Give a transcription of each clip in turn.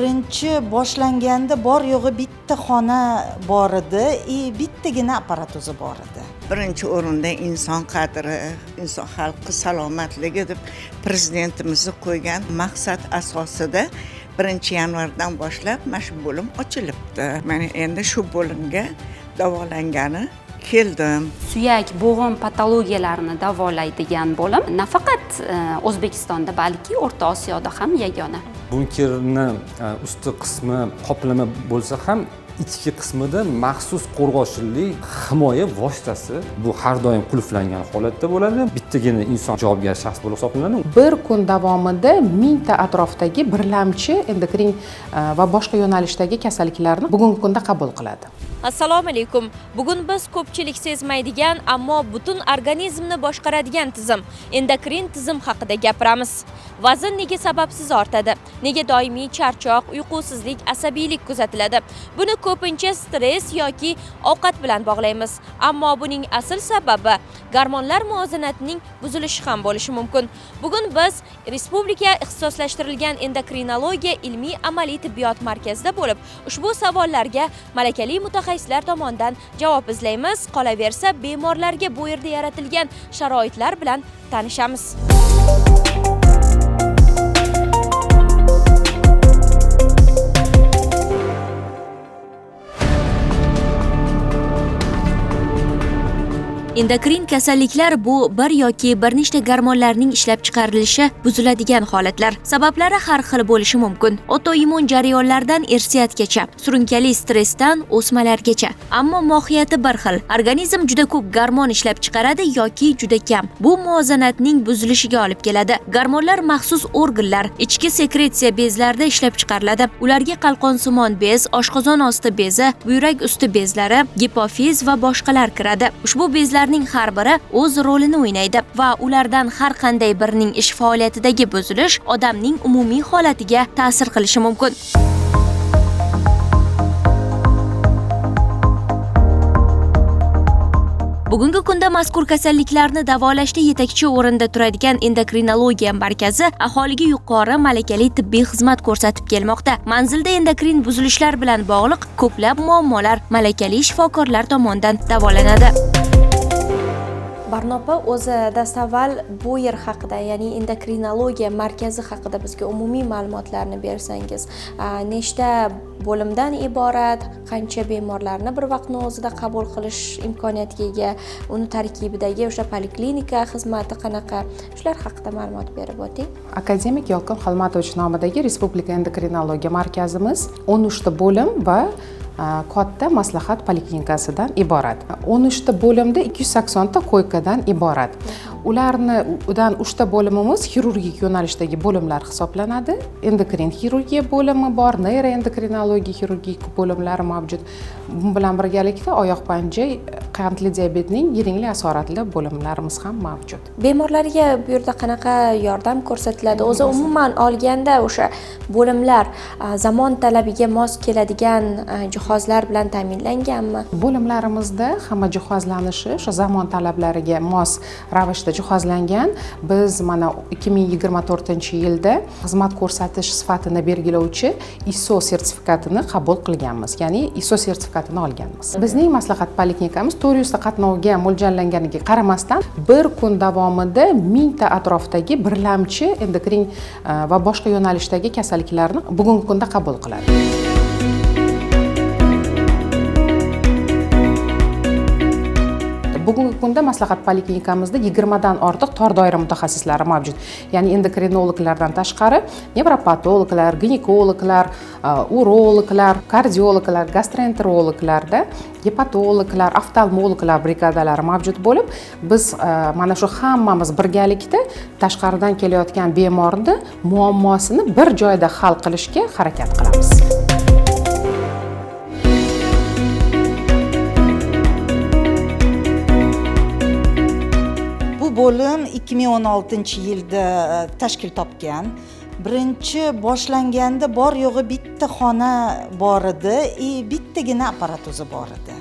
Birinchi boshlanganda bor yo'g'i bitta xona bor edi и bittagina apparat o'zi bor edi. Birinchi o'rinda inson qadri, inson xalqi salomatligi deb prezidentimiz qo'ygan maqsad asosida 1-yanvardan boshlab mana shu bo'lim ochilibdi. Mana endi shu bo'limga davolangani keldim. Suyak, bo'g'im patologiyalarini davolaydigan bo'lim nafaqat O'zbekistonda, balki O'rta Osiyoda ham yagona. Bunkerni usti qismi qoplama bo'lsa ham, ichki qismida maxsus qo'rg'oshinli himoya vositasi, bu har doim qulflangan holatda bo'ladi. Bittagina inson javobgar shaxs bo'lib hisoblanadi. Bir kun davomida 1000 ta atrofdagi birlamchi endokrin va boshqa yo'nalishdagi kasalliklarni bugungi kunda qabul qiladi. Assalomu alaykum. Bugun biz ko'pchilik sezmaydigan, ammo butun organizmni boshqaradigan tizim, endokrin tizim haqida gapiramiz. Vazn nega sababsiz ortadi? Nega doimiy charchoq, uyqusizlik, asabiylik kuzatiladi? Buni ko'pincha stress yoki ovqat bilan bog'laymiz. Ammo buning asl sababi gormonlar muvozanatining buzilishi ham bo'lishi mumkin. Bugun biz Respublika ixtisoslashtirilgan endokrinologiya ilmiy amaliy tibbiyot markazida bo'lib, ushbu savollarga malakali mutaxassislar tomonidan javob izlaymiz. Qolaversa, bemorlarga bu yerda yaratilgan sharoitlar bilan tanishamiz. Endokrin kasalliklar bu bir yoki bir nechta gormonlarning ishlab chiqarilishi buziladigan holatlar. Sabablari har xil bo'lishi mumkin. Autoimmun jarayonlardan irsiyatgacha, surunkali stressdan o'smalargacha. Ammo mohiyati bir xil. Organizm juda ko'p gormon ishlab chiqaradi yoki juda kam. Bu muvozanatning buzilishiga olib keladi. Gormonlar maxsus organlar, ichki sekretsiya bezlarida ishlab chiqariladi. Ularga qalqonsimon bez, oshqozon osti bezi, buyrak usti bezlari, gipofiz va boshqalar kiradi. Ushbu bezlar har biri o'z rolini o'ynaydi va ulardan har qanday birining ish faoliyatidagi buzilish odamning umumiy holatiga ta'sir qilishi mumkin. Bugungi kunda mazkur kasalliklarni davolashda yetakchi o'rinda turadigan endokrinologiya markazi aholiga yuqori malakali tibbiy xizmat ko'rsatib kelmoqda. Manzilda endokrin buzilishlar bilan bog'liq ko'plab muammolar malakali shifokorlar tomonidan davolanadi. Barno opa, o'zi dastavval bu yer haqida, ya'ni endokrinologiya markazi haqida bizga umumiy ma'lumotlarni bersangiz, nechta bo'limdan iborat, qancha bemorlarni bir vaqtni o'zida qabul qilish imkoniyatiga ega, uni tarkibidagi o'sha poliklinika xizmati qanaqa, shular haqida ma'lumot berib o'ting. Akademik Yolqin Xolmatovich nomidagi Respublika endokrinologiya markazimiz 13 ta bo'lim va katta maslahat poliklinikasidan iborat. 13 ta bo'limda 280 ta koykadan iborat. Ulardan 3 ta bo'limimiz xirurgik yo'nalishdagi bo'limlar hisoblanadi. Endokrin xirurgiya bo'limi bor, neyroendokrinologiya xirurgik bo'limlari mavjud. Bu bilan birgalikda oyoq panja, qandli diabetning yiringli asoratli bo'limlarimiz ham mavjud. Bemorlarga bu yerda qanaqa yordam ko'rsatiladi? O'zi umuman olganda o'sha bo'limlar zamon talabiga mos keladigan jihozlar bilan ta'minlanganmi? Bo'limlarimizda hamma jihozlanishi o'sha zamon talablariga mos ravishda jihozlangan. Biz mana 2024-yilda xizmat ko'rsatish sifatini belgilovchi ISO sertifikatini qabul qilganmiz, ya'ni ISO sertifikatini olganmiz. Bizning maslahat poliklinikamiz 400 ta qatnovga mo'ljallanganiga qaramasdan bir kun davomida 1000 ta atrofdagi birlamchi endokrin va boshqa yo'nalishdagi kasalliklarni bugungi kunda qabul qiladi. Bugungi kunda maslahat poliklinikamizda 20 dan ortiq tor doira mutaxassislari mavjud. Ya'ni endokrinologlardan tashqari nevropatologlar, ginekologlar, urologlar, kardiologlar, gastroenterologlarda, gepatologlar, oftalmologlar brigadalari mavjud bo'lib, biz mana shu hammamiz birgalikda tashqaridan kelayotgan bemorni muammosini bir joyda hal qilishga harakat qilamiz. Bu bo'lim 2016-yilda tashkil topgan. Birinchi boshlanganda bor yo'g'i bitta xona bor edi и bittagina apparat o'zi bor edi.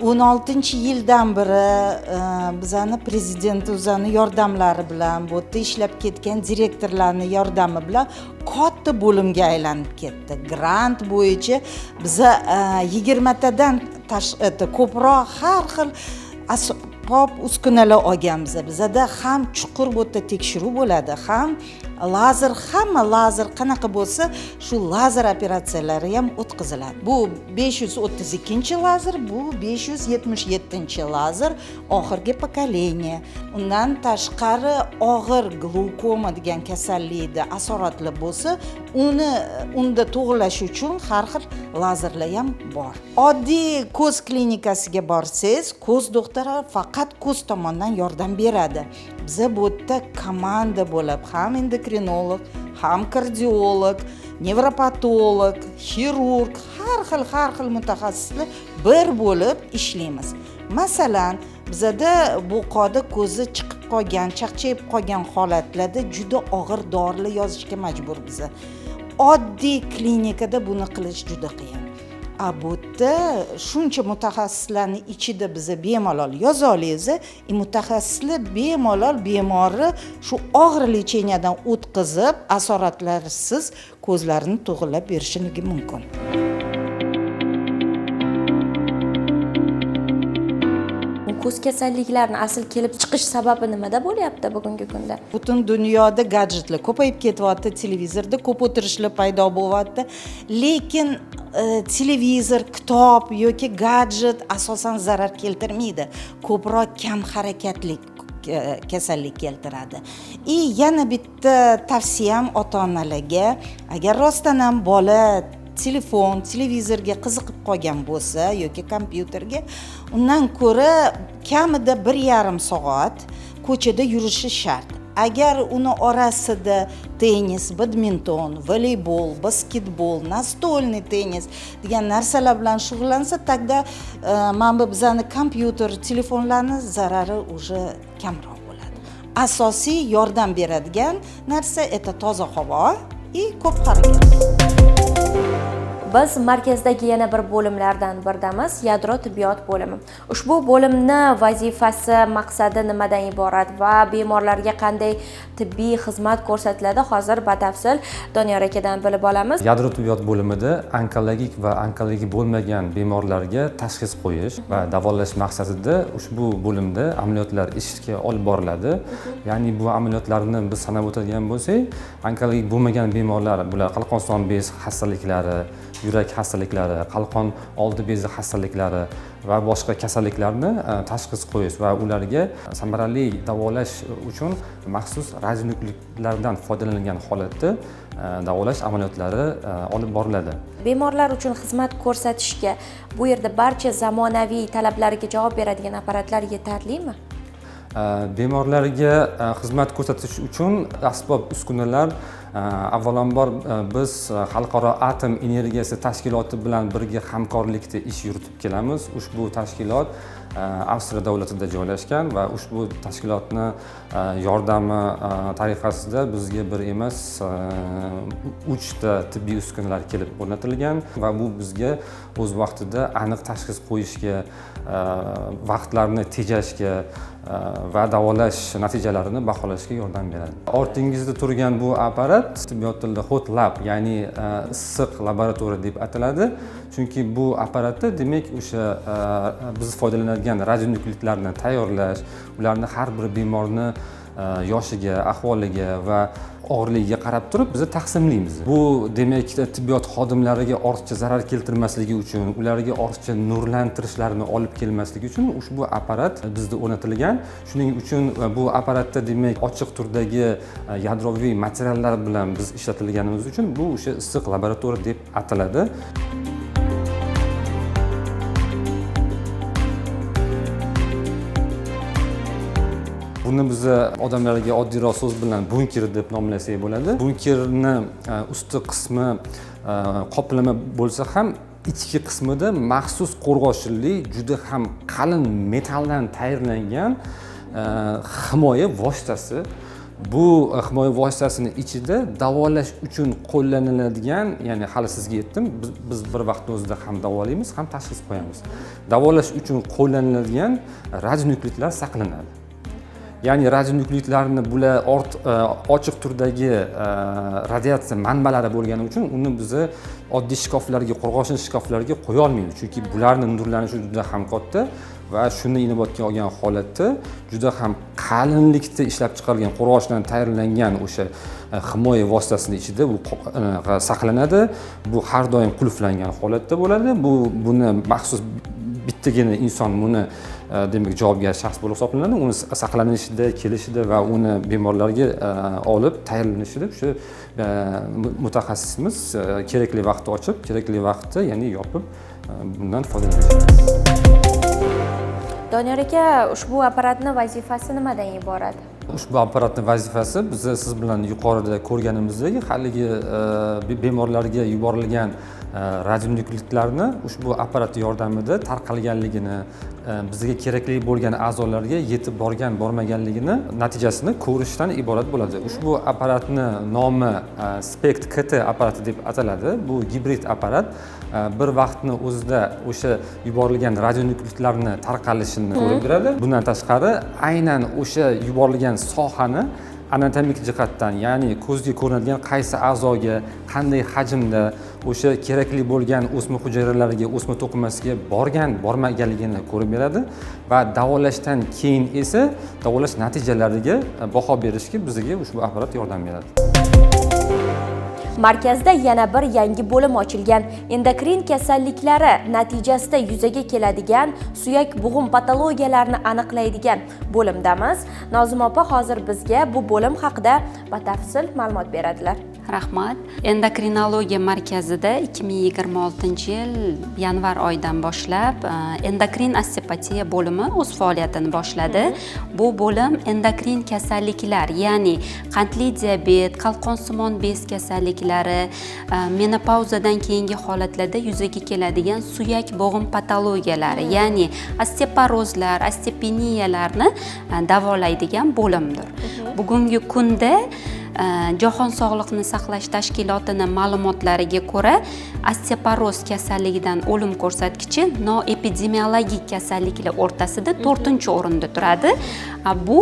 16-yildan beri bizani prezident o'zini yordamlari bilan, bu yerda ishlab ketgan direktorlarning yordami bilan katta bo'limga aylanib ketdi. Grant bo'yicha biza 20 tadan ko'proq har xil asbob uskunalar olganmiz. Bizada ham chuqur bu yerda tekshiruv bo'ladi, ham lazer, hamma lazer qanaqa bo'lsa, shu lazer operatsiyalari ham o'tkaziladi. Bu 532-lazer, bu 577-lazer, oxirgi pokoleniya. Undan tashqari og'ir glaukoma degan kasallikda asoratli bo'lsa, uni unda to'g'rilash uchun har xil lazerlar ham bor. Oddiy ko'z klinikasiga borsangiz, ko'z doktori faqat ko'z tomondan yordam beradi. Biza bu yerda komanda bo'lib, ham endokrinolog, ham kardiolog, nevropatolog, xirurg, har xil mutaxassislar bir bo'lib ishlaymiz. Masalan, bizada bo'qoda ko'zi chiqib qolgan, chaqchayib qolgan holatlarda juda og'ir dorilar yozishga majbur biza. Oddiy klinikada buni qilish juda qiyin. A bu yerda shuncha mutaxassislarning ichida biza bemalol yoza olamiz, mutaxassislar bemalol bemorni shu og'ir lecheniyadan o'tkazib, asoratlarsiz ko'zlarini to'g'rilab berishligi mumkin. Ko'z kasalliklarini asl kelib chiqish sababi nimada bo'lyapti bugungi kunda? Butun dunyoda gadjetlar ko'payib ketyapti, televizorda ko'p o'tirishlar paydo bo'lyapti. Lekin televizor, kitob yoki gadjet asosan zarar keltirmaydi. Ko'proq kam harakatlik kasallik keltiradi. И yana bitta tavsiyam ota-onalarga, agar rostdan ham bola telefon, televizorga qiziqib qolgan bo'lsa yoki kompyuterga, undan ko'ra kamida 1,5 soat ko'chada yurishi shart. Agar uni orasida tennis, badminton, voleybol, basketbol, настольный tennis degan narsalar bilan shug'ullansa, tagda mana bu bizani kompyuter, telefonlarni zarari уже kamroq bo'ladi. Asosiy yordam beradigan narsa это toza havo и ko'p harakat. Biz markazdagi yana bir bo'limlardan birdamiz, yadro tibbiyot bo'limi. Ushbu bo'limni vazifasi, maqsadi nimadan iborat va bemorlarga qanday tibbiy xizmat ko'rsatiladi, hozir batafsil Doniyor akadan bilib olamiz. Yadro tibbiyot bo'limida onkologik va onkologik bo'lmagan bemorlarga tashxis qo'yish va davolash maqsadida ushbu bo'limda amaliyotlar ishga olib boriladi. Ya'ni bu amaliyotlarni biz sanab o'tadigan bo'lsak, onkologik bo'lmagan bemorlar, bular qalqonson bez xastaliklari, yurak xastaliklari, qalqon oldi bezi xastaliklari va boshqa kasalliklarni tashxis qo'yish va ularga samarali davolash uchun maxsus radionuklidlardan foydalanilgan holatda davolash amaliyotlari olib boriladi. Bemorlar uchun xizmat ko'rsatishga bu yerda barcha zamonaviy talablarga javob beradigan apparatlar yetarlimi? Bemorlarga xizmat ko'rsatish uchun asbob uskunalar avvalambor biz Xalqaro atom energiyasi tashkiloti bilan birga hamkorlikda ish yuritib kelamiz. Ushbu tashkilot Avstriya davlatida joylashgan va ushbu tashkilotni yordami tariqasida bizga bir emas 3 ta tibbiy uskunalar kelib o'rnatilgan va bu bizga o'z vaqtida aniq tashxis qo'yishga, vaqtlarni tejashga va davolash natijalarini baholashga yordam beradi. Ortingizda turgan bu apparat tibbiyot tilida hot lab, ya'ni issiq laboratoriya deb ataladi. Chunki bu apparatda demak o'sha biz foydalanadigan radionuklidlarni tayyorlash, ularni har bir bemorni yoshiga, ahvoliga va og'irligiga qarab turib biz taqsimlaymiz. Bu demak tibbiyot xodimlariga ortiqcha zarar keltirmasligi uchun, ularga ortiqcha nurlantirishlarni olib kelmasligi uchun ushbu apparat bizda o'rnatilgan. Shuning uchun bu apparatda demak ochiq turdagi yadroviy materiallar bilan biz ishlatilganimiz uchun bu o'sha issiq laboratoriya deb ataladi. Buni biz odamlarga oddiyroq so'z bilan bunker deb nomlasak bo'ladi. Bunkerni usti qismi qoplama bo'lsa ham, ichki qismida maxsus qo'rg'oshinli, juda ham qalin metalldan tayyorlangan himoya vositasi. Bu himoya vositasini ichida davolash uchun qo'llaniladigan, ya'ni hali sizga aytdim, biz bir vaqtni o'zida ham davolaymiz, ham tashxis qo'yamiz. Davolash uchun qo'llaniladigan radionuklidlar saqlanadi. Ya'ni radionuklidlarni bular ochiq turdagi radiatsiya manbalari bo'lgani uchun uni biza oddiy shkaflarga, qo'rg'oshin shkaflarga qo'ya olmaymiz, chunki bularni nurlanishi juda ham katta va shuni inobatga olgan holatda juda ham qalinlikda ishlab chiqarilgan qo'rg'oshindan tayyorlangan o'sha himoya vositasini ichida bu saqlanadi. Bu har doim qulflangan holatda bo'ladi. Buni maxsus bittagina inson buni demak javobgar shaxs bo'lib hisoblanadi. Uni saqlanishida, kelishida va uni bemorlarga olib tayyorlanishida o'sha mutaxassisimiz kerakli vaqtda ochib, kerakli vaqtda ya'ni yopib bundan foydalanadi. Doniyor aka, ushbu apparatning vazifasi nimadan iborat? Ushbu apparatning vazifasi biz siz bilan yuqorida ko'rganimizdek haligi bemorlarga yuborilgan radionuklidlarni ushbu apparat yordamida tarqalganligini, bizga kerakli bo'lgan a'zolarga yetib borgan bormaganligini natijasini ko'rishdan iborat bo'ladi. Ushbu apparatni nomi Spect KT apparati deb ataladi. Bu gibrid apparat. Bir vaqtni o'zida o'sha yuborilgan radionuklidlarni tarqalishini ko'rib beradi. Bundan tashqari aynan o'sha yuborilgan sohani anatomik jihatdan, ya'ni ko'zga ko'rinadigan qaysi a'zoga, qanday hajmda o'sha kerakli bo'lgan o'sma hujayralariga, o'sma to'qimasiga borgan, bormaganligini ko'rib beradi va davolashdan keyin esa davolash natijalariga baho berishga bizga ushbu apparat yordam beradi. Markazda yana bir yangi bo'lim ochilgan. Endokrin kasalliklari natijasida yuzaga keladigan suyak bo'g'im patologiyalarini aniqlaydigan bo'limdamiz. Nozima opa hozir bizga bu bo'lim haqida batafsil ma'lumot beradilar. Rahmat. Endokrinologiya markazida 2026-yil yanvar oyidan boshlab endokrin osteopatiya bo'limi o'z faoliyatini boshladi. Bu bo'lim endokrin kasalliklar, ya'ni qandli diabet, qalqonsimon bez kasalliklari, menopauzadan keyingi holatlarda yuzaga keladigan suyak bo'g'im patologiyalari, ya'ni osteoporozlar, osteopeniyalarni davolaydigan bo'limdir. Bugungi kunda Jahon sog'liqni saqlash tashkilotining ma'lumotlariga ko'ra, osteoporoz kasalligidan o'lim ko'rsatkichi noepidemiologik kasalliklar o'rtasida 4-o'rinda turadi. Bu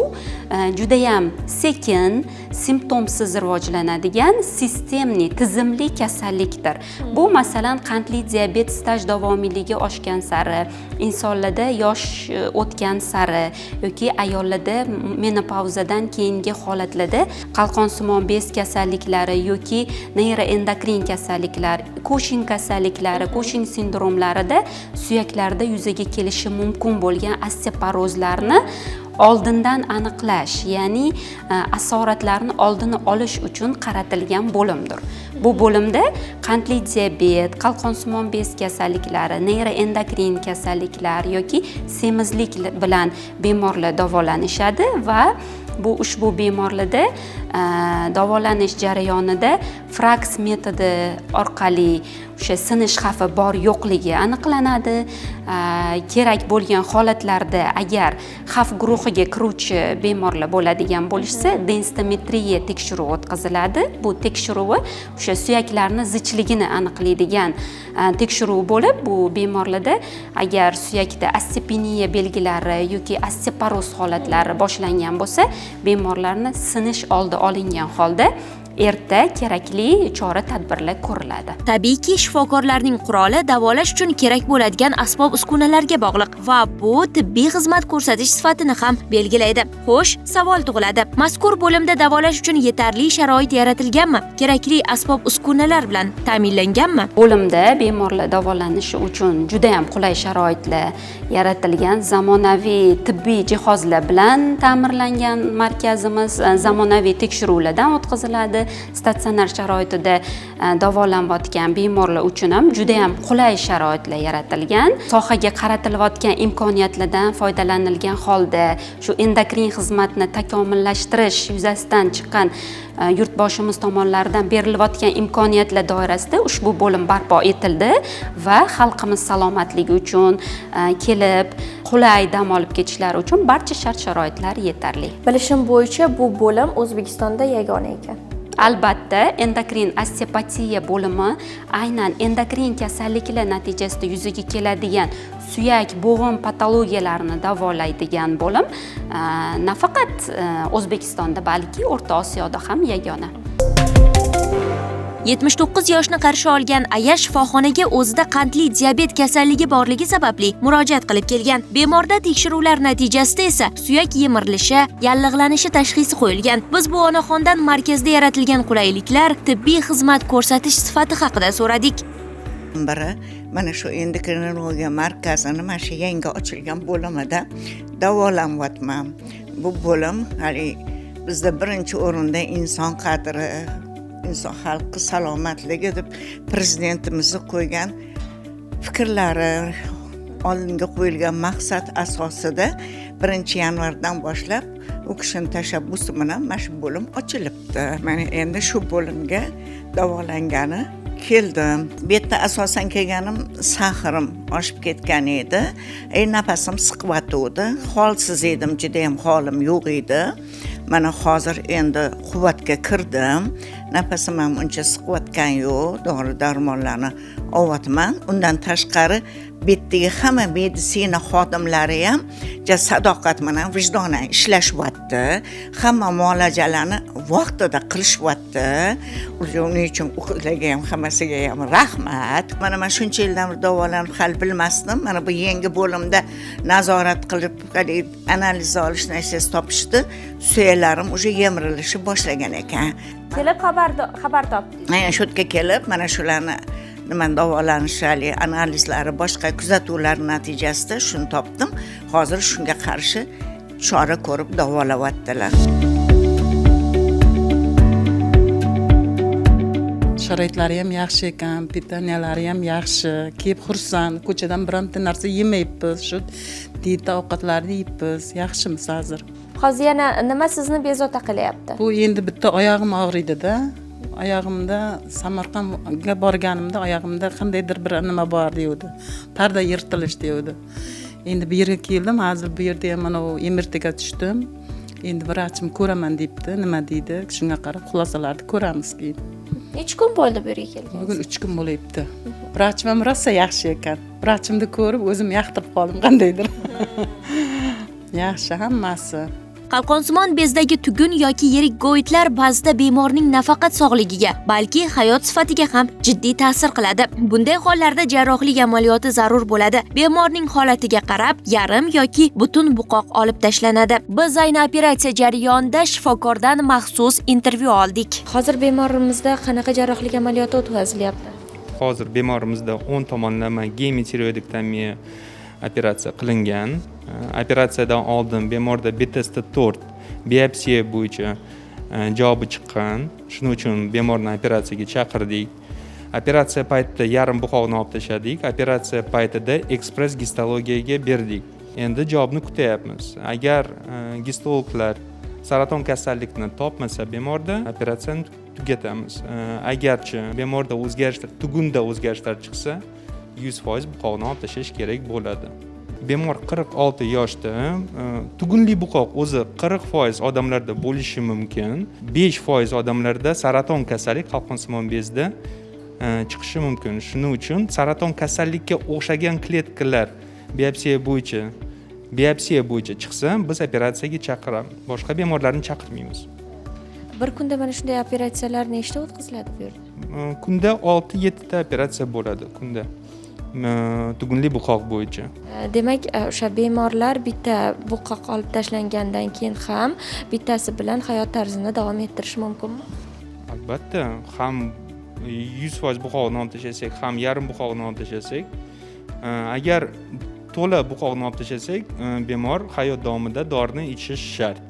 juda ham sekin, simptomsiz rivojlanadigan sistemli, tizimli kasallikdir. Bu masalan qandli diabet staj davomiyligi oshgan sari, insonlarda yosh o'tgan sari yoki ayollarda menopauzadan keyingi holatlarda qalqonsimon bez kasalliklari yoki neyroendokrin kasalliklar, Cushing kasalliklari, Cushing sindromlarida suyaklarda yuzaga kelishi mumkin bo'lgan osteoporozlarni oldindan aniqlash, ya'ni asoratlarni oldini olish uchun qaratilgan bo'limdir. Bu bo'limda qandli diabet, qalqonsimon bez kasalliklari, neyroendokrin kasalliklar yoki semizlik bilan bemorlar davolanishadi va bu ushbu bemorlarda davolanish jarayonida FRAX metodi orqali o'sha sinish xavfi bor yo'qligi aniqlanadi. Kerak bo'lgan holatlarda agar xavf guruhiga kiruvchi bemorlar bo'ladigan bo'lishsa, densitometriya tekshiruvi o'tkaziladi. Bu tekshiruvi o'sha suyaklarni zichligini aniqlaydigan tekshiruv bo'lib, bu bemorlarda agar suyakda osteopeniya belgilari yoki osteoporoz holatlari boshlangan bo'lsa, bemorlarni sinish oldi olingan holda erta kerakli chora tadbirlar ko'riladi. Tabiiyki, shifokorlarning quroli davolash uchun kerak bo'ladigan asbob-uskunalarga bog'liq va bu tibbiy xizmat ko'rsatish sifatini ham belgilaydi. Xo'sh, savol tug'iladi. Mazkur bo'limda davolash uchun yetarli sharoit yaratilganmi? Kerakli asbob-uskunalar bilan ta'minlanganmi? Bo'limda bemorlar davolanishi uchun juda ham qulay sharoitlar yaratilgan, zamonaviy tibbiy jihozlar bilan ta'mirlangan markazimiz, zamonaviy tekshiruvlardan o'tkaziladi. Statsionar sharoitida davolanayotgan bemorlar uchun ham juda ham qulay sharoitlar yaratilgan. Sohaga qaratilayotgan imkoniyatlardan foydalanilgan holda shu endokrin xizmatni takomillashtirish yuzasidan chiqqan yurtboshimiz tomonlaridan berilayotgan imkoniyatlar doirasida ushbu bo'lim barpo etildi va xalqimiz salomatligi uchun kelib qulay dam olib ketishlari uchun barcha shart-sharoitlar yetarli. Bilishim bo'yicha bu bo'lim O'zbekistonda yagona ekan. Albatta, endokrin osteopatiya bo'limi aynan endokrin kasalliklar natijasida yuzaga keladigan suyak, bo'g'im patologiyalarini davolaydigan bo'lim nafaqat O'zbekistonda, balki O'rta Osiyoda ham yagona. 79 yoshni qarshi olgan aya shifoxonaga o'zida qandli diabet kasalligi borligi sababli murojaat qilib kelgan. Bemorda tekshiruvlar natijasida esa suyak yemirilishi, yallig'lanishi tashxisi qo'yilgan. Biz bu onaxondan markazda yaratilgan qulayliklar, tibbiy xizmat ko'rsatish sifati haqida so'radik. Biri mana shu endokrinologiya markazini mana shu yangi ochilgan bo'limida davolanyapman. Bu bo'lim hali bizda birinchi o'rinda inson qadri, inson xalqi salomatligi deb prezidentimizni qo'ygan fikrlari, oldinga qo'yilgan maqsad asosida 1-yanvardan boshlab u kishini tashabbusi bilan mana shu bo'lim ochilibdi. Mana endi shu bo'limga davolangani keldim. Bu yerda asosan kelganim saxrim oshib ketgan edi. Nafasim siqyotgandi, holsiz edim, juda ham holim yo'q edi. Mana hozir endi quvvatga kirdim. Nafasim ham uncha siqayotgani yo'q, dori darmonlarni olyapman. Undan tashqari bu yerdagi hamma meditsina xodimlari ham sadoqat bilan, vijdonan ishlashyapti. Hamma muolajalarni vaqtida qilishyapti. Uning uchun ularga ham, hammasiga ham rahmat. Mana men shuncha yildan beri davolanib hali bilmasdim. Mana bu yangi bo'limda nazorat qilib, haligi analiz olish narsasi topishdi. Suyaklarim уже yemirilishi boshlagan ekan. Kelib xabar topdik. Mana shu yerga kelib, mana shularni nima davolanish, haligi analizlari, boshqa kuzatuvlar natijasida shuni topdim. Hozir shunga qarshi chora ko'rib davolayaptilar. Sharoitlari ham yaxshi ekan, pitaniyalari ham yaxshi. Kelib xursand, ko'chadan bironta narsa yemayapmiz, shu dieta ovqatlarni yeyapmiz. Yaxshimiz hozir. Hozir yana nima sizni bezovta qilyapti? Bu endi bitta oyog'im og'riydi-da. Oyog'imda Samarqandga borganimda oyog'imda qandaydir bir nima bor deydi. Parda yirtilish deydi. Endi bu yerga keldim, hozir bu yerda ham mana u MRTga tushdim. Endi vrachim ko'raman debdi, nima deydi, shunga qarab xulosalarni ko'ramiz keyin. Necha kun bo'ldi bu yerga kelganingiz? Bugun 3 kun bo'lyapti. Vrachim ham rosa yaxshi ekan. Vrachimni ko'rib o'zim yoqtirib qoldim qandaydir. Yaxshi hammasi. Qalqonsimon bezdagi tugun yoki yirik goitlar ba'zida bemorning nafaqat sog'ligiga, balki hayot sifatiga ham jiddiy ta'sir qiladi. Bunday hollarda jarrohlik amaliyoti zarur bo'ladi. Bemorning holatiga qarab yarim yoki butun buqoq olib tashlanadi. Biz ayni operatsiya jarayonida shifokordan maxsus intervyu oldik. Hozir bemorimizda qanaqa jarrohlik amaliyoti o'tkazilyapti? Hozir bemorimizda 10 tomonlama gemitiroidektomiya operatsiya qilingan. Operatsiyadan oldin bemorda Bethesda 4 biopsiya bo'yicha javobi chiqqan. Shuning uchun bemorni operatsiyaga chaqirdik. Operatsiya paytida yarim buqoqni olib tashladik. Operatsiya paytida ekspress gistologiyaga berdik. Endi javobni kutyapmiz. Agar gistologlar saraton kasallikni topmasa bemorda operatsiyani tugatamiz. Agarchi bemorda o'zgarishlar, tugunda o'zgarishlar chiqsa, 100% buqoqni olib tashlash kerak bo'ladi. Bemor 46 yoshda, tugunli buqoq o'zi 40% odamlarda bo'lishi mumkin. 5% odamlarda saraton kasallik qalqonsimon bezda chiqishi mumkin. Shuning uchun saraton kasallikka o'xshagan kletkalar biopsiya bo'yicha chiqsa, biz operatsiyaga chaqiramiz. Boshqa bemorlarni chaqirmaymiz. Bir kunda mana shunday operatsiyalar nechta o'tkaziladi bu yerda? Kunda 6-7 ta operatsiya bo'ladi kunda. Tugunli buqoq bo'yicha. Demak, o'sha bemorlar bitta buqoq olib tashlangandan keyin ham bittasi bilan hayot tarzini davom ettirishi mumkinmi? Albatta, ham 100% buqoqni olib tashlasak, ham yarim buqoqni olib tashlasak, agar to'la buqoqni olib tashlasak, bemor hayot davomida dorini ichishi shart.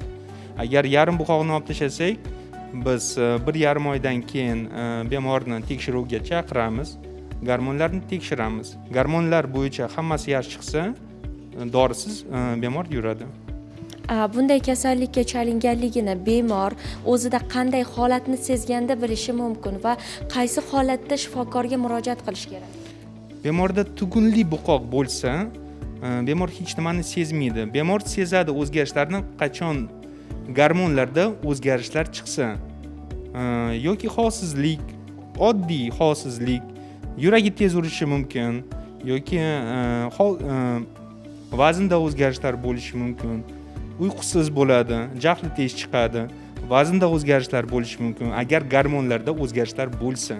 Agar yarim buqoqni olib tashlasak, Biz 1,5 oydan keyin bemorni tekshiruvga chaqiramiz, gormonlarni tekshiramiz. Gormonlar bo'yicha hammasi yaxshi chiqsa, dorisiz bemor yuradi. Bunday kasallikka chalinganligini bemor o'zida qanday holatni sezganda bilishi mumkin va qaysi holatda shifokorga murojaat qilish kerak? Bemorda tugunli buqoq bo'lsa, bemor hech nimani sezmaydi. Bemor sezadi o'zgarishlarni qachon gormonlarda o'zgarishlar chiqsa, yoki holsizlik, oddiy holsizlik, yuragi tez urishi mumkin yoki vaznda o'zgarishlar bo'lishi mumkin, uyqusiz bo'ladi, jahli tez chiqadi, vaznda o'zgarishlar bo'lishi mumkin. Agar gormonlarda o'zgarishlar bo'lsa,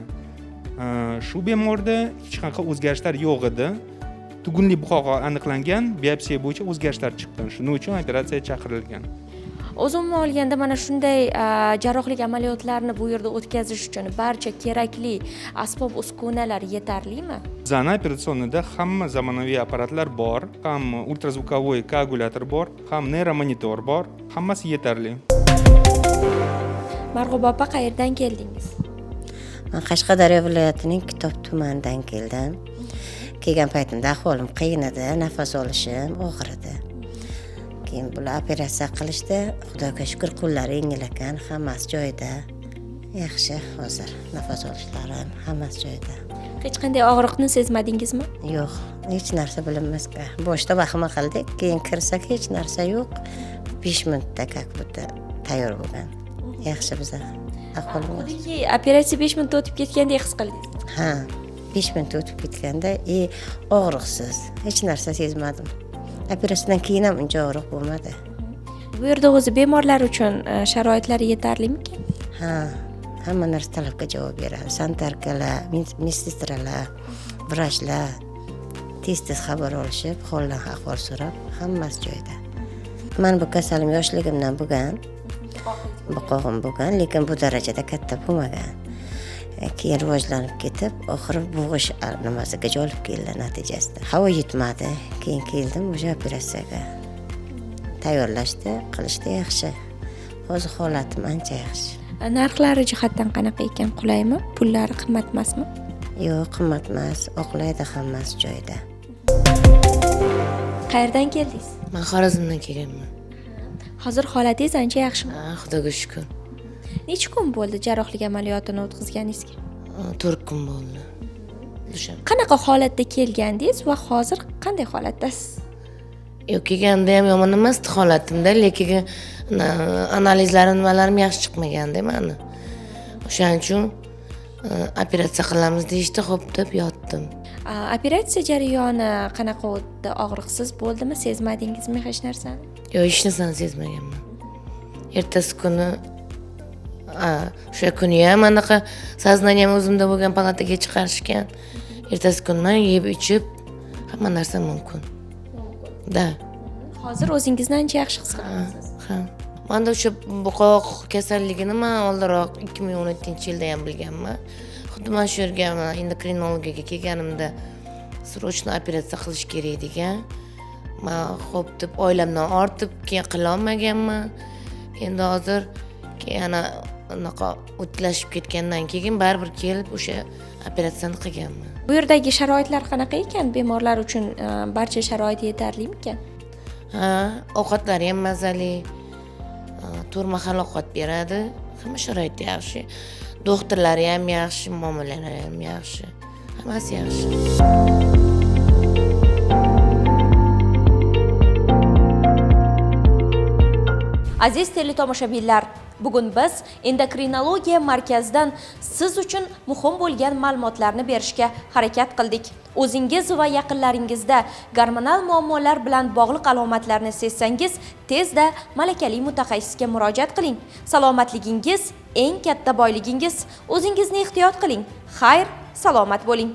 shu bemorda hech qanaqa o'zgarishlar yo'q edi. Tugunli buqoq aniqlangan, biopsiya bo'yicha o'zgarishlar chiqqan. Shuning uchun operatsiya chaqirilgan. O'zi umuman olganda mana shunday jarrohlik amaliyotlarini bu yerda o'tkazish uchun barcha kerakli asbob uskunalar yetarlimi? Bizani operatsiyonida hamma zamonaviy apparatlar bor, ham ultrazvukovoy koagulyator bor, ham neyromonitor bor, hammasi yetarli. Marg'uba opa, qayerdan keldingiz? Men Qashqadaryo viloyatining Kitob tumanidan keldim. Kelgan paytimda ahvolim qiyin edi, nafas olishim og'ir edi. Keyin bular operatsiya qilishdi. Xudoga shukr, qo'llari yengil ekan, hammasi joyida. Yaxshi hozir nafas olishlarim hammasi joyida. Hech qanday og'riqni sezmadingizmi? Yo'q, hech narsa bilinmas. Boshda vahima qildik, keyin kirsak hech narsa yo'q. 5 minutda как будто tayyor bo'lgan. Yaxshi biza ahvolimiz. Xuddiki operatsiya 5 minutda o'tib ketgandek his qildingiz. Ha, 5 minut o'tib ketganda og'riqsiz, hech narsa sezmadim. Operatsiyadan keyin ham uncha og'riq bo'lmadi. Bu yerda o'zi bemorlar uchun sharoitlar yetarlimikan? Ha, hamma narsa talabga javob beradi. Sanitarkalar, medsestralar, vrachlar tez-tez xabar olishib, holdan ahvol so'rab, hammasi joyida. Men bu kasalim yoshligimdan bo'lgan, buqog'im bo'lgan, lekin bu darajada katta bo'lmagan. Keyin rivojlanib ketib, oxiri bo'g'ish nimasigacha olib keldi natijasida. Havo yetmadi, keyin keldim o'sha operatsiyaga. Tayyorlashdi, qilishdi yaxshi. Hozir holatim ancha yaxshi. Narxlari jihatdan qanaqa ekan, qulaymi? Pullari qimmat emasmi? Yo'q, qimmat emas, oqlaydi, hammasi joyida. Qayerdan keldingiz? Men Xorazmdan kelganman. Hozir holatingiz ancha yaxshimi? Ha, Xudoga shukr. Necha kun bo'ldi jarrohlik amaliyotini o'tkazganingizga? 4 kun bo'ldi. Dushanba. Qanaqa holatda kelgandingiz va hozir qanday holatdasiz? Yo'q, kelganda ham yomon emasdi holatimda, lekin analizlarim nimalarim yaxshi chiqmaganda mani. O'shaning uchun operatsiya qilamiz deyishdi, xo'p deb yotdim. Operatsiya jarayoni qanaqa o'tdi? Og'riqsiz bo'ldimi? Sezmadingizmi hech narsani? Yo'q, hech narsani sezmaganman. Ertasi kuni, o'sha kuni ham anaqa сознание o'zimda bo'lgan, palataga chiqarishgan. Ertasi kuni man yeb ichib hamma narsa mumkin. Da. Hozir o'zingizni ancha yaxshi his qilyapsiz. Ha. Menda o'sha buqoq kasalligini man oldinroq 2017-yilda ham bilganman. Xuddi mana shu yerga endokrinologiyaga kelganimda срочно operatsiya qilish kerak degan. Man xo'p deb oilamdan ortib keyin qilolmaganman. Endi hozir keyin ana unaqa o'tlashib ketgandan keyin baribir kelib o'sha operatsiyani qilganman. Bu yerdagi sharoitlar qanaqa ekan? Bemorlar uchun barcha sharoit yetarlimikan? Ha, ovqatlari ham mazali. 4 mahal ovqat beradi. Hamma sharoit yaxshi. Doktorlari ham yaxshi, muomalalari ham yaxshi. Hammasi yaxshi. Aziz teletomoshabinlar, bugun biz endokrinologiya markazidan siz uchun muhim bo'lgan ma'lumotlarni berishga harakat qildik. O'zingiz va yaqinlaringizda gormonal muammolar bilan bog'liq alomatlarni sezsangiz, tezda malakali mutaxassisga murojaat qiling. Salomatligingiz eng katta boyligingiz. O'zingizni ehtiyot qiling. Xayr, salomat bo'ling.